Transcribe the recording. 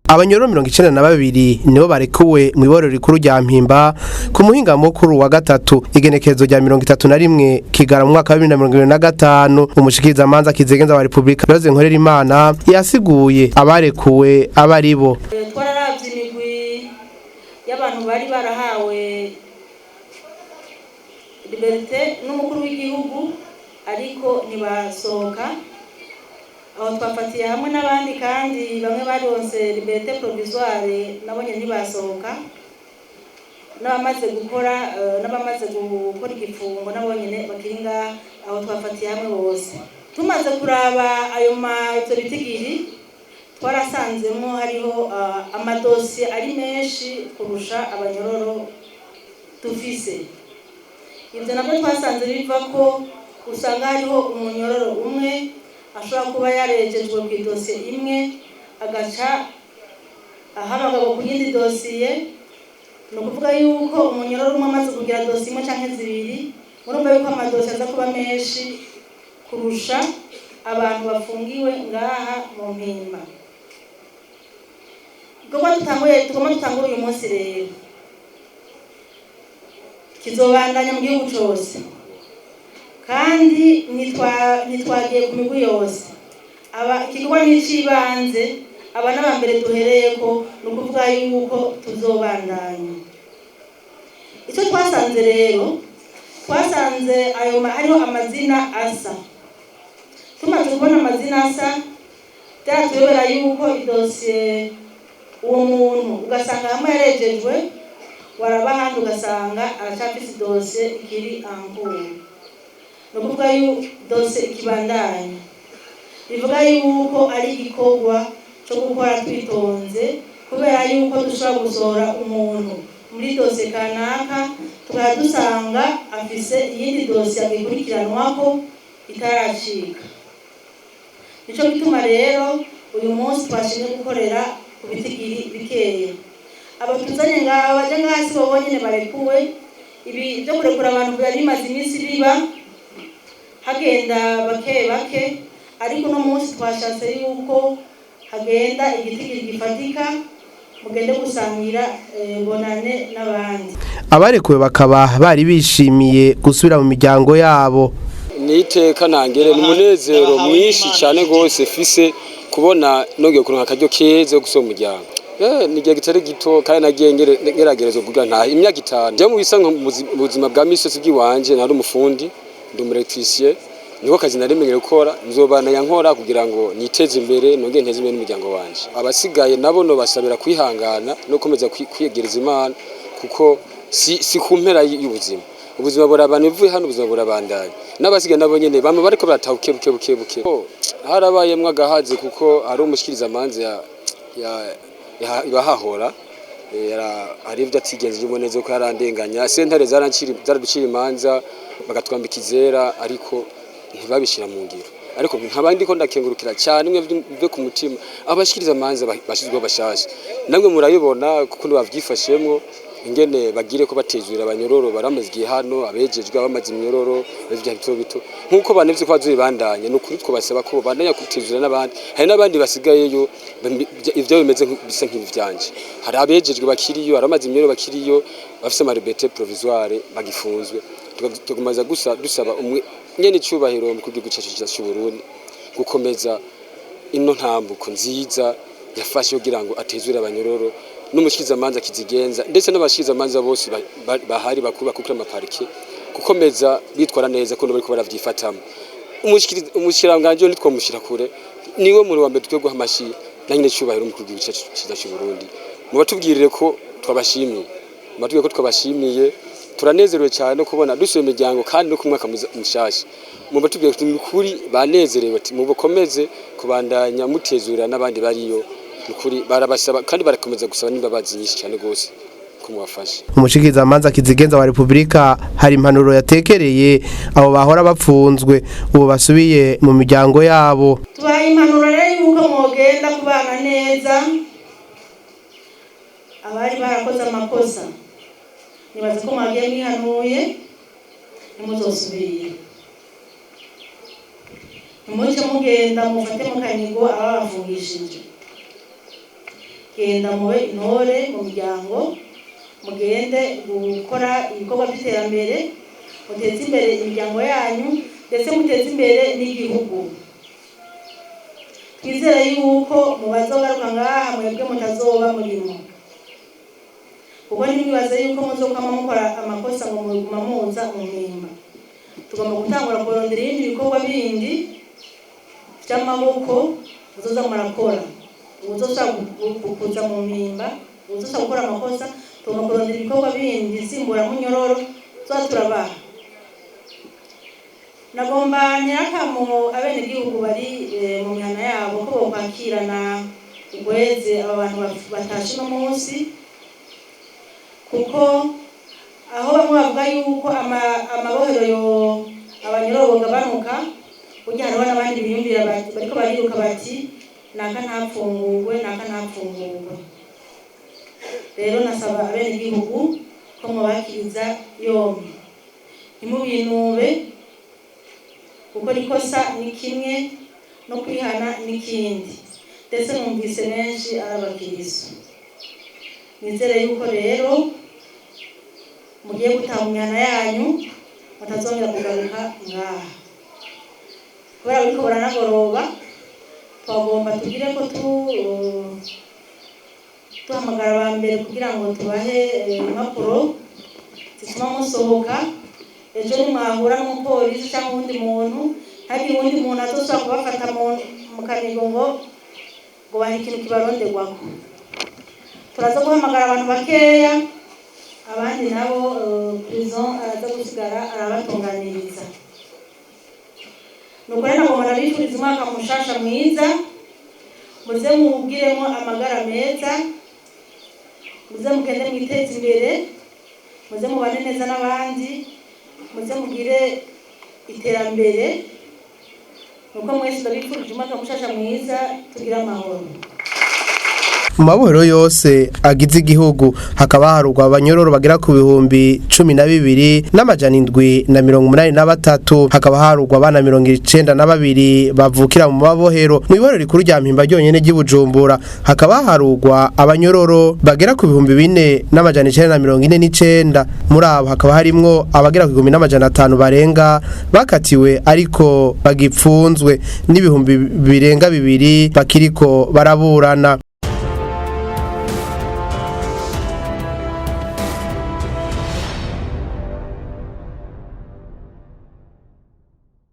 Abanyororo 92 nibo barekuwe mu iborero rikuru rya Mpimba ku muhinga mukuru wa gatatu, igenekerezo rya 31 Kigara mu mwaka wa 2025. Umushikirizamanza kizigenza wa Republika, Rose Nkorerimana, yasiguye abarekuwe abaribo. Twararavye imigwi y'abantu bari barahawe liberté n'umukuru w'igihugu ariko ntibasohoka. Aho twafatiye hamwe n'abandi, kandi bamwe baronse liberté provisoire, nabo nyene ntibasohoka, n'abamaze gukora igifungo nabo nyene bakiri ngaha. Aho twafatiye hamwe bose. Tumaze kuraba ayo ma ivyo bitigiri, twarasanzemo hariho amadosiye ari menshi kurusha abanyororo dufise. Ibyo nabyo twasanze biva ko usanga hariho umunyororo umwe ashobora kuba yarejejwe ku idosiye imwe, agaca ahamagagwa ku yindi dosiye. Ni ukuvuga yuko umunyororo umwe amaze kugira dosiye imwe canke zibiri, murumva yuko amadosiye aza kuba menshi kurusha abantu bafungiwe ngaha mu Mpimba. Igikorwa dutanguye, tugomba dutangure uyu munsi rero, kizobandanya mu gihugu cose, kandi ntitwagiye ku migwi yose. Aba igikorwa n'icibanze, aba n'abambere duhereyeko, ni ukuvuga yuko tuzobandanya. Icyo twasanze rero, twasanze ayo hariho amazina asa. Tumaze kubona amazina asa, byaratuyobera yuko idosiye uwo muntu ugasanga hamwe yarejejwe, waraba ahandi ugasanga aracafise idosiye ikiri en cours, ni ukuvuga yuko dosiye ikibandanya. Bivuga yuko ari igikorwa cyo gukora twitonze, kubera yuko dushobora gusohora umuntu muri dosiye kanaka, tukaba dusanga afise iyindi dosiye agikurikiranwako itaracika. Nico gituma rero uyu munsi twashimye gukorera ku bitigiri bikeya. Aba tuzanye ngaha, baje ngaha, si bo bonyene barekuwe. Ibi byo kurekura abantu byari bimaze iminsi biba, hagenda bake bake, ariko uno munsi twashatse yuko hagenda igitigiri gifatika, mugende gusangira bonane n'abandi. Abarekuwe bakaba bari bishimiye gusubira mu miryango yabo. Ni iteka ntangere, ni umunezero mwinshi cyane rwose fise kubona nongeye kuronka akaryo keza ko gusoma umuryango. Ni igihe kitari gito kandi nagiye ngeragereza kugira ntahe imyaka 5. Jewe mu bisa mu buzima bwa misi yose bw'iwanje nari umufundi, ndi umu électricien, niko kazi nari gukora, nzobandanya nkora kugira ngo niteze imbere, nongere nteze imbere n'umuryango wanje. Abasigaye nabo nobasabira kwihangana no gukomeza kwiyegereza Imana, kuko si ku mpera y'ubuzima. Ubuzima burabana, ivuye hano ubuzima burabandanya. N'abasigaye nabo nyene bamwe bariko barataha buke buke buke buke. Harabayemwo agahaze, kuko hari umushikirizamanza ya ibahahora hari ivyo atigenjeje neza, ko yarandenganya. Sentare zaraducira imanza, bagatwambika izera, ariko ntibabishira mu ngiro. Ariko nkaba ndiko ndakengurukira cyane mwe byo ku mutima abashikiriza amanza bashizweho bashasha. Namwe murabibona kuko bavyifashemwo, ingene bagire ko batezura abanyororo baramaze igihe hano, abejejwe, abamaze imyororo bivya bito bito, nkuko banevye ko bazobibandanya. Ni ukuri twabasaba ko bandanya kutezura n'abandi. Hari n'abandi basigayeyo ivyo bimeze bisa nk'ibi vyanje. Hari abejejwe bakiriyo, hari abamaze imyororo bakiriyo, bafise ama liberté provisoire, bagifunzwe. Tugumaza gusa dusaba umwe nyene icubahiro mu gihugu cacu c'u Burundi gukomeza ino ntambuko nziza yafashe kugira ngo atezure abanyororo, n'umushikirizamanza kizigenza, ndetse n'abashikirizamanza bose bahari bakuru bakukira ama parquets, gukomeza bitwara neza ko bariko baravyifatamo. Umushikiranganji we ntitwomushira kure, niwe muntu wa mbere dukwiye guha amashi na nyene cubahiro mu gihugu cacu ciza c'u Burundi. Mubatubwirire ko twabashimiye, mubatubwire ko twabashimiye. Turanezerewe cyane no kubona dusuye imiryango, kandi no ku mwaka mushasha mubatubwire ko ni ukuri banezerewe, ati mubakomeze kubandanya mutezura n'abandi bariyo. Ni ukuri barabasaba kandi barakomeza gusaba n'imbabazi nyinshi cyane rwose ko mubafashe. Umushikirizamanza kizigenza wa Republika hari impanuro yatekereye abo bahora bapfunzwe, ubu basubiye mu miryango yabo. Tubaha impanuro rero yuko mwogenda kubana neza. Abari barakoze amakosa, nibaza ko mwagiye mwihanuye, ntimuzosubire. Ntimuce mugenda mufate mu kanyigo ababafungishije. Genda mube intore mu miryango, mugende gukora ibikorwa by'iterambere, muteze imbere imiryango yanyu, ndetse muteze imbere n'igihugu. Twizere yuko mu bazogaruka ngaha mwebwe mutazoba murimo, kuko ntimwibaze yuko muzokwama mukora amakosa ngo muguma muza mu Mpimba. Tugomba gutangura kurondera ibindi bikorwa bindi by'amaboko muzoza murakora. Uwuzosaba kuza mu Mpimba, uwuzosaba gukora amakosa, tugomba kurondera ibikorwa bindi nsimburamunyororo tuba turabaha. Nagomba nyirakamo abenegihugu bari mu mihana yabo ko bokwakirana ugweze aba bantu batashe uno munsi, kuko aho bamwe bavuga yuko amabohero yo abanyororo bogabanuka, burya hariho n'abandi biyumvira bariko bariruka bati naka ntapfungurwe, naka ntapfungurwe. Rero nasaba abenegihugu ko mubakiriza yombi, ntimubinube. Gukora ikosa ni kimwe, no kwihana ni kindi. Ndetse numvise benshi ari abakiriso. Nizere yuko rero mugiye gutaha mu mihana yanyu, mutazongera kugaruka ngaha kubera bariko baranagoroba. Twagomba tugire ko tuhamagara aba mbere kugira ngo tubahe impapuro zituma musohoka. Ejo nimwahura n'umupolisi cyangwa uwundi muntu, ntagire uwundi muntu azosubira kubafata mu kanigo ngo bahe ikintu kibaronderwako. Turaza guhamagara abantu bakeya, abandi nabo prison araza gusigara arabatunganiriza. Nuko rero nagomba nabifuriza umwaka mushasha mwiza, muze muwugiremo amagara meza, muze mugende mwiteze imbere, muze mubane neza n'abandi, muze mugire iterambere. Nuko mwese ndabifurije umwaka mushasha mwiza, tugire amahoro. Mu mabohero yose agize igihugu hakaba harugwa abanyororo bagera ku 12,783. Hakaba harugwa abana 92 bavukira mu mabohero. Mu ibohero rikuru rya Mpimba ryonyene ry'i Bujumbura hakaba harugwa abanyororo bagera ku 4949. Muri abo hakaba harimwo abagera ku 1500 barenga bakatiwe ariko bagipfunzwe, n'ibihumbi birenga bibiri bakiriko baraburana.